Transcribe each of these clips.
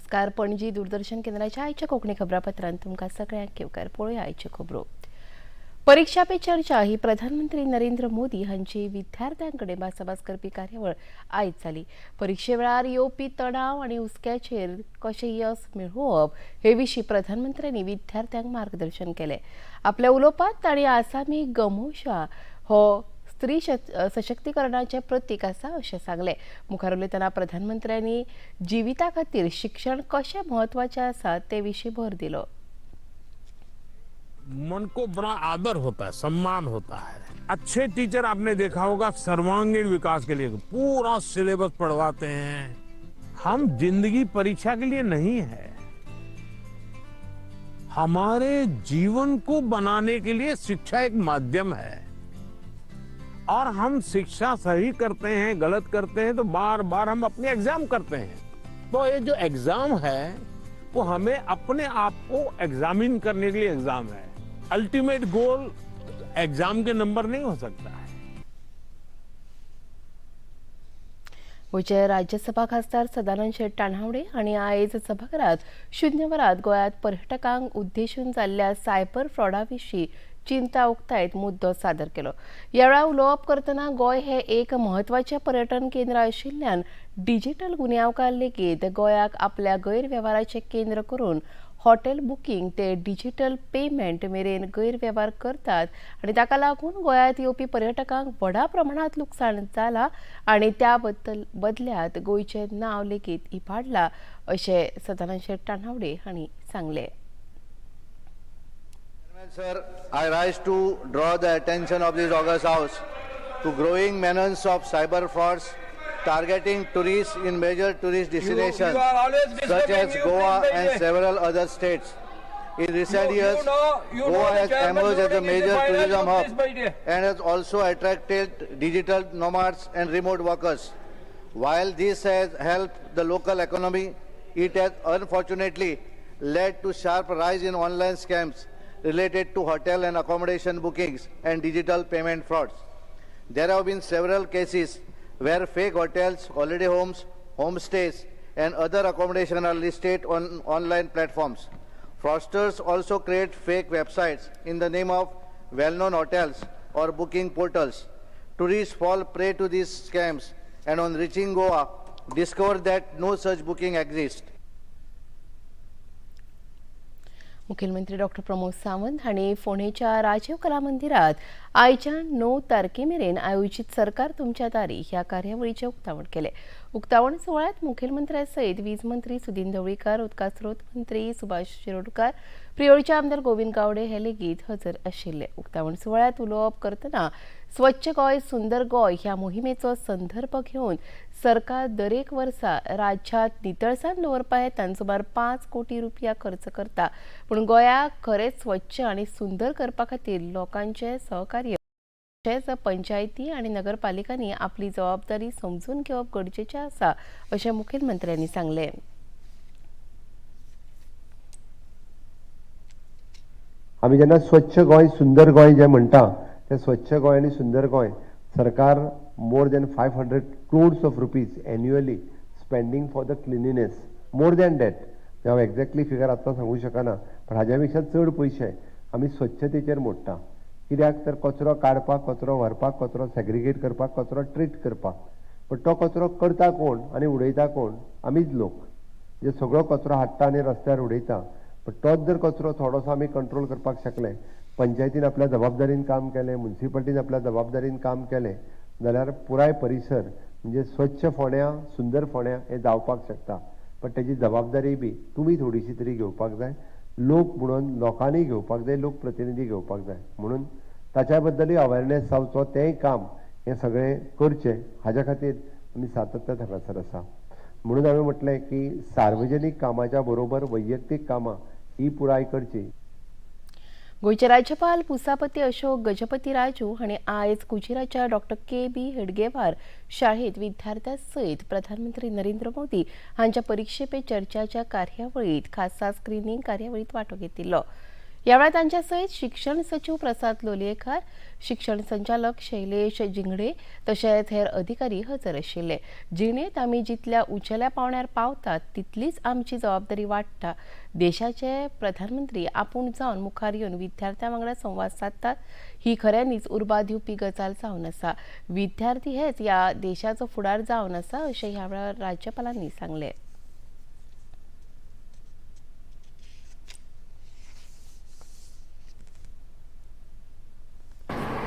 नमस्कार. पणजी दूरदर्शन केंद्राच्या आयच्या कोंकणी खबरापत्रांत तुमकां सगळ्यांक येवकार. पळोवया आयच्यो खबरो. परीक्षा पे चर्चा ही प्रधानमंत्री नरेंद्र मोदी हांची विद्यार्थ्यां कडेन भासाभास करपी कार्यावळ आयज जाली. परिक्षे वेळार येवपी तणाव आनी हुस्क्याचेर कशें येस मेळोवप हे विशीं प्रधानमंत्र्यांनी विद्यार्थ्यांक मार्गदर्शन केलें. आपल्या उलोवपांत तांणी आसामी गमोशा हो स्त्री सशक्तीकरणाचें प्रतीक आसा अशें सांगलें. मुखार उलयतना प्रधानमंत्र्यांनी जिविता खातीर शिक्षण कशें म्हत्वाचें आसा ते विशीं भर दिलो. मन को बड़ा आदर होता है, सम्मान होता है. अच्छे टीचर, आपने देखा होगा, सर्वांगीण विकास के लिए पूरा सिलेबस पढ़वाते हैं. हम जिंदगी परीक्षा के लिए नहीं है. हमारे जीवन को बनाने के लिए शिक्षा एक माध्यम है और हम शिक्षा सही करते हैं, गलत करते हैं, तो बार बार हम अपने एग्जाम करते हैं. तो ये जो एग्जाम है, वो हमें अपने आप को एग्जामिन करने के लिए एग्जाम है. अल्टीमेट गोल एग्जाम के नंबर नहीं हो सकता है. गोंयचे राज्यसभा खासदार सदानंद शेट तानावडे हांणी आयज सभाघरात शुन्य वरात गोंयांत पर्यटकांक उद्देशून जाल्ल्या सायबर फ्रॉडा विशीं चिंता उक्तायत मुद्दो सादर केलो. ह्या वेळार उलोवप करतना गोंय हें एक म्हत्वाचें पर्यटन केंद्र आशिल्ल्यान डिजिटल गुन्यांवकार लेगीत गोंयाक आपल्या गैरवेव्हाराचें केंद्र करून हॉटेल बुकींग ते डिजिटल पेमेंट मेरेन गैरवेव्हार करतात आनी ताका लागून गोंयांत येवपी पर्यटकांक व्हडा प्रमाणांत लुकसाण जालां आनी त्या बदल्यात गोंयचें नांव लेगीत इबाडलां अशें सदानंद शेट तानावडे हांणी सांगलें. Sir, I rise to draw the attention of this august house to growing menace of cyber frauds targeting tourists in major tourist destinations You are always such disturbing as you, Goa please, and Vijay. Several other states. In recent You years, know Goa the has chairman emerged as a ruling is the major final. Tourism You hub please, Vijay. And has also attracted digital nomads and remote workers. While this has helped the local economy, it has unfortunately led to sharp rise in online scams related to hotel and accommodation bookings and digital payment frauds. There have been several cases where fake hotels, holiday homes, homestays, and other accommodation are listed on online platforms. Fraudsters also create fake websites in the name of well-known hotels or booking portals. Tourists fall prey to these scams and, on reaching Goa, discover that no such booking exists. मुखेलमंत्री doctor Pramod Sawant हांणी फोंडेच्या राजीव कला मंदिरात आयच्या 9 तारखे मेरेन आयोजीत सरकार तुमच्या दारी ह्या कार्यावळीचें उक्तावण केलें. उक्तावण सुवाळ्यांत मुखेलमंत्र्या सयत वीज मंत्री सुदीन ढवळीकार, उदका स्रोत मंत्री सुभाष शिरोडकार, प्रियोळचे आमदार गोविंद गावडे हे लेगीत हजर आशिल्ले. उक्तावण सुवाळ्यांत उलोवप करतना स्वच्छ गोंय सुंदर गोंय ह्या मोहिमेचो संदर्भ घेवन सरकार दरेक वर्सा राज्यांत नितळसाण दवरपा हेतान सुमार 5 कोटी रुपया खर्च करता, पूण गोंयाक खरेंच स्वच्छ आनी सुंदर करपा खातीर लोकांचें सहकार्य तशेंच पंचायती आनी नगरपालिकांनी आपली जबाबदारी समजून घेवप गरजेचें आसा अशें मुखेलमंत्र्यांनी सांगलें. आमी जेन्ना स्वच्छ गोंय सुंदर गोंय जें म्हणटा, तें स्वच्छ गोंय आनी सुंदर गोंय सरकार more than 500 crores of rupees annually spending for the cleanliness. More than that, हांव एक्झॅक्टली फिगर आत्तां सांगूंक शकना, पण हाज्या पेक्षा चड पयशे आमी स्वच्छतेचेर मोडटा. कित्याक तर कचरो काडपाक, कचरो व्हरपाक, कचरो सेग्रिगेट करपाक, कचरो ट्रीट करपाक. पण तो कचरो करता कोण आनी उडयता कोण? आमीच लोक जे सगळो कचरो हाडटा आनी रस्त्यार उडयता. पण तोच जर कचरो थोडोसो आमी कंट्रोल करपाक शकले, पंचायतीन आपल्या जबाबदारीन काम केलें, मुन्सिपाल्टीन आपल्या जबाबदारीन काम केलें जाल्यार पुराय परिसर म्हणजे स्वच्छ फोंड्या, सुंदर फोंड्या हें जावपाक शकता. पण तेजी जबाबदारी बी तुमी थोडीशी तरी घेवपाक जाय. लोक म्हणून लोकांनी घेवपाक जाय, लोकप्रतिनिधी घेवपाक जाय. म्हणून ताच्या बद्दलूय अवेरनेस जावचो, तेंय काम हें सगळें करचें, हाज्या खातीर आमी सातत्यान हांगासर आसा. म्हणून हांवें म्हटलें की सार्वजनीक कामाच्या बरोबर वैयक्तीक कामां ही पुराय करची. गोंयचे राज्यपाल पुसापती अशोक गजपती राजू हांणी आयज कुजिराच्या डॉक्टर के बी हेडगेवार शाळेंत विद्यार्थ्यां सयत प्रधानमंत्री नरेंद्र मोदी हांच्या परिक्षे पे चर्चाच्या कार्यावळीत खासा स्क्रिनींग कार्यावळीत वांटो घेतिल्लो. ह्या वेळार तांच्या सयत शिक्षण सचीव प्रसाद लोलयेकार, शिक्षण संचालक शैलेश जिंगडे तशेंच हेर अधिकारी हजर आशिल्ले. जिणेंत आमी जितल्या उंचेल्या पावंड्यार पावतात तितलीच आमची जबाबदारी वाडटा. देशाचे प्रधानमंत्री आपूण जावन मुखार येवन विद्यार्थ्यां वांगडा संवाद सादतात ही खऱ्यांनीच उर्बा दिवपी गजाल जावन आसा. विद्यार्थी हेच ह्या देशाचो फुडार जावन आसा अशें ह्या वेळार राज्यपालांनी सांगलें.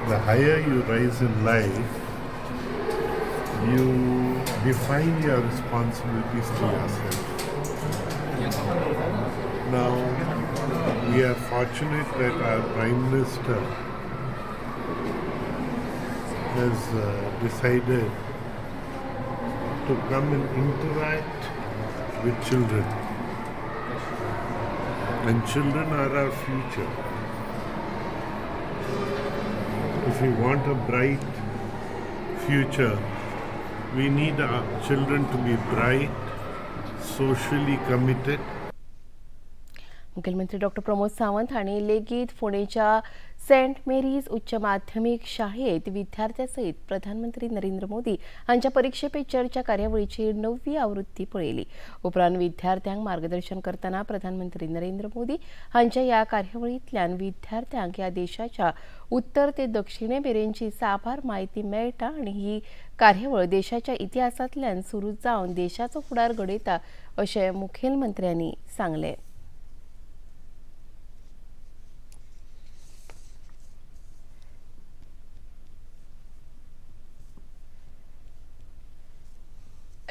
The higher you rise in life, you define your responsibilities to yourself. Now, we are fortunate that our Prime Minister has decided to come and interact with children. And children are our future. If we want a bright future, we need our children to be bright, socially committed. मुखेलमंत्री doctor Pramod Sawant हांणी लेगीत फोंडेच्या Saint marriage उच्च माध्यमीक शाळेंत विद्यार्थ्यां सयत प्रधानमंत्री नरेंद्र मोदी हांच्या परिक्षे पे चर्चा कार्यावळीची 9वी आवृत्ती पळयली. उपरांत विद्यार्थ्यांक मार्गदर्शन करतना प्रधानमंत्री नरेंद्र मोदी हांच्या ह्या कार्यावळींतल्यान विद्यार्थ्यांक ह्या देशाच्या उत्तर ते दक्षिणे मेरेनची साबार म्हायती मेळटा आनी ही कार्यावळ देशाच्या इतिहासांतल्यान सुरू जावन देशाचो फुडार घडयता अशें मुखेलमंत्र्यांनी सांगलें.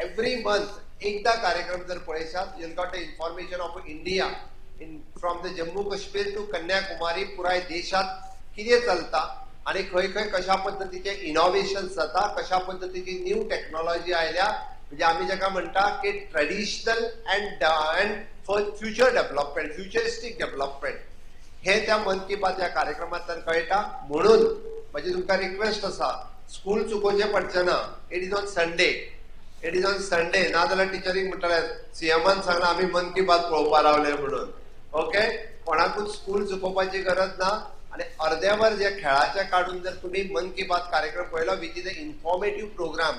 एव्हरी मंथ एकदा कार्यक्रम जर पळयशात, you'll got a information of India in from the Jammu Kashmir to Kanyakumari. पुराय देशात कितें चलता आनी खंय खंय कशा पद्दतीचे इनोवेशन जाता, कशा पद्दतीची न्यू टॅक्नॉलॉजी आयल्या, म्हणजे आमी जाका म्हणटा की traditional and future development, futuristic development, हे त्या मन की बात ह्या कार्यक्रमांतल्यान कळटा. म्हणून म्हजी तुमकां रिक्वेस्ट आसा, स्कूल चुकोवचें पडचें ना. It is on Sunday, it is on Sunday. नाजाल्यार टिचरीक म्हणटले सीएमान सांगला आमी मन की बात पळोवपा रावले म्हणून. ओके, कोणाकूच स्कूल चुकोवपाची गरज ना. आनी अर्द्यावर जे खेळाचे काडून जर तुमी मन की बात कार्यक्रम पळयलो, which is a informative programme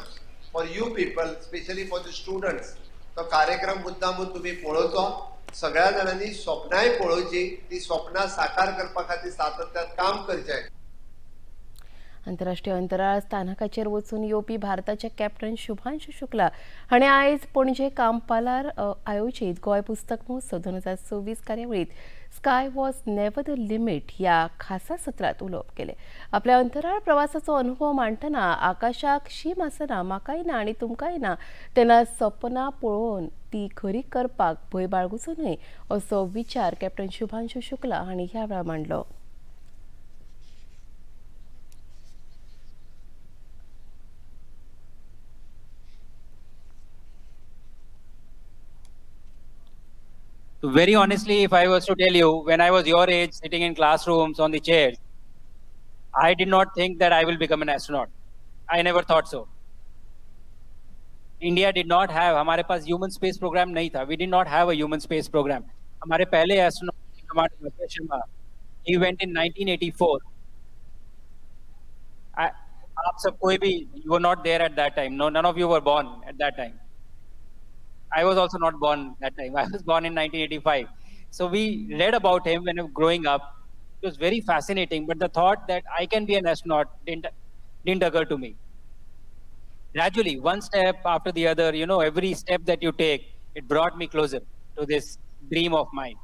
for you people, specially for the students, तो कार्यक्रम मुद्दामून तुमी पळोवचो. सगळ्या जाणांनी स्वप्नांय पळोवची, ती स्वप्नां साकार करपा खातीर सातत्यात काम करचें. आंतरराष्ट्रीय अंतराळ स्थानकाचेर वचून येवपी भारताचे कॅप्टन शुभांशु शुक्ला हाणें आयज पणजे कांपालार आयोजीत गोंय पुस्तक महोत्सव 2026 कार्यावळींत sky was never the limit ह्या खासा सत्रांत उलोवप केलें. आपल्या अंतराळ प्रवासाचो अनुभव मांडटना आकाशाक शीम आसना, म्हाकाय ना आनी तुमकांय ना, तेन्ना सपनां पळोवन ती खरी करपाक भंय बाळगुचो न्हय असो विचार कॅप्टन शुभांशु शुक्ला हांणी ह्या वेळार मांडलो. So very honestly, if I was to tell you, when I was your age, sitting in classrooms on the chairs, I did not think that I will become an astronaut. I never thought so. India did not have, हमारे pass human space program नहीं था. We did not have a human space program. हमारे पहले astronaut Commander Rakesh Sharma, he went in 1984. आप सब कोई भी, you were not there at that time. No, none of you were born at that time. I was also not born that time. I was born in 1985. So we read about him when we were growing up. It was very fascinating, but the thought that I can be an astronaut didn't occur to me. Gradually, one step after the other, every step that you take, it brought me closer to this dream of mine.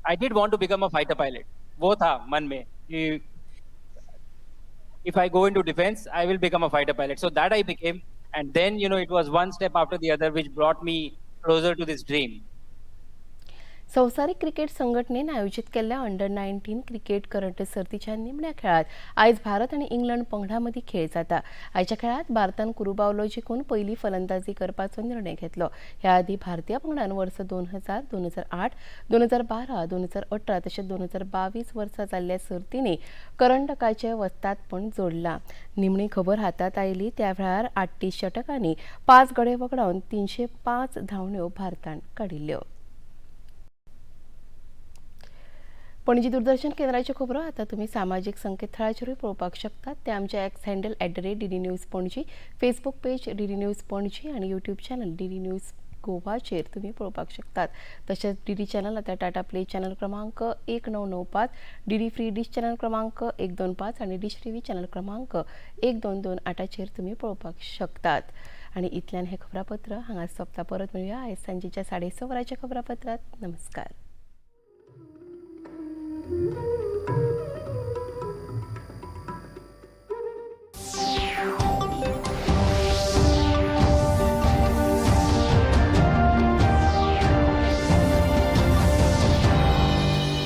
I did want to become a fighter pilot. वो था मन में कि if I go into defense, I will become a fighter pilot. So that I became. And then, it was one step after the other, which brought me closer to this dream. संवसारीक cricket संघटनेन आयोजीत केल्ल्या under 19 cricket करंड सर्तीच्या निमण्या खेळात आयज भारत आनी England पंगडा मदीं खेळ जाता. आयच्या खेळात भारतान कुरुबावलो जिखून पयली फलंदाजी करपाचो निर्णय घेतलो. ह्या आदीं भारतीय पंगडान वर्स 2000, 2008, 2012, 2018 तशेंच 2022 वर्सा जाल्ल्या सर्तींनी करंडकाचें वस्तादपण जोडलां. निमणी खबर हातांत आयली त्या वेळार 38 षटकांनी 5 गडे वगडावन 305 धांवड्यो भारतान काडिल्ल्यो. पणजी दूरदर्शन केंद्राच्यो खबरो आतां तुमी सामाजीक संकेतथळाचेरूय पळोवपाक शकतात. ते आमचे X handle @DDNews Panaji, Facebook page DD News Panaji आनी YouTube channel DD news गोवाचेर तुमी पळोवपाक शकतात. तशेंच डीडी चॅनल आतां टाटा प्ले चॅनल क्रमांक 1995, डीडी फ्री डिश चॅनल क्रमांक 125 आनी डिश टीव्ही चॅनल क्रमांक 1228चेर तुमी पळोवपाक शकतात. आनी इतल्यान हें खबरापत्र हांगा सोंपता. परत मेळुया आयज सांजेच्या 6:30 वरांच्या खबरापत्रांत. नमस्कार.